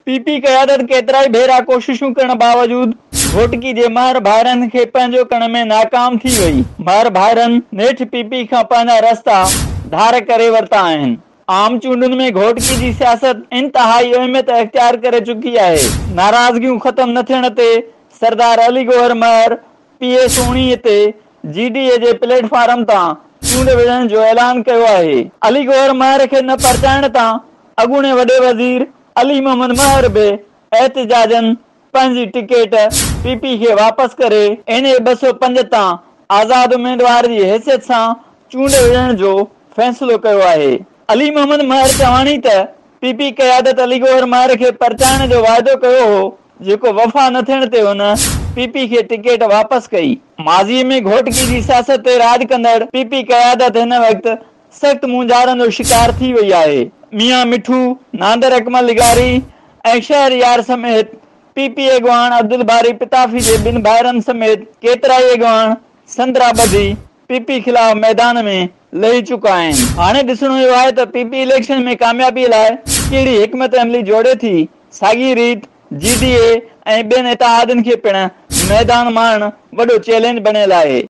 P P قيادت ڪيترائي ڀيرا ڪوششون ڪرڻ باوجود گهوٽڪي جي مهر ڀائرن کي پنهنجو ڪرڻ ۾ ناڪام ٿي وئي. مهر ڀائرن نيٺ پي پي کان پنهنجا رستا ڌار ڪري ورتا آهن. عام چونڊن ۾ گهوٽڪي جي سياست انتهائي اهميت اختيار ڪري چڪي آهي. ناراضگيون ختم نه ٿيڻ تي سردار علي گوهر مهر پي ايس 19 تي جي ڊي اي جي پليٽ فارم تان چونڊ وڙهڻ جو اعلان ڪيو آهي. علي گوهر مهر کي نه پرچائڻ تان اڳوڻي وڏي وزير علي محمد مهر به احتجاجن پنهنجي ٽڪيٽ پي پي کي واپس ڪري اين اي 205 تان آزاد اميدوار جي حيثيت سان چونڊ وڙهڻ جو فيصلو ڪيو آهي. علي محمد مهر چواڻي ته پي پي قيادت علي گوهر مهر کي پرچائڻ جو واعدو ڪيو هو جيڪو وفا نه ٿيڻ تي هن پي پي کي ٽڪيٽ واپس ڪئي. ماضي ۾ گهوٽڪي جي سياست تي راڄ ڪندڙ پي پي قيادت هن وقت سخت مونجهارن جو شڪار ٿي وئي آهي. ميان مٺو، نادر اڪمل لغاري ۽ شهر يار سميت پي پي اڳواڻ عبدالباري پتافي جي ٻن ڀائرن سميت ڪيترائي اڳواڻ سندرا ٻڌي پي پي خلاف ميدان ۾ لهي چڪا آهن. هاڻي ڏسڻو اهو آهي ته پي پي اليڪشن ۾ ڪاميابي لاء ڪهڙي حڪمت عملي جوڙي ٿي. ساڳي ريت جي ڊي اي ۽ ٻين اتحادين کي پڻ ميدان ماڻڻ وڏو چئلينج بڻيل آهي.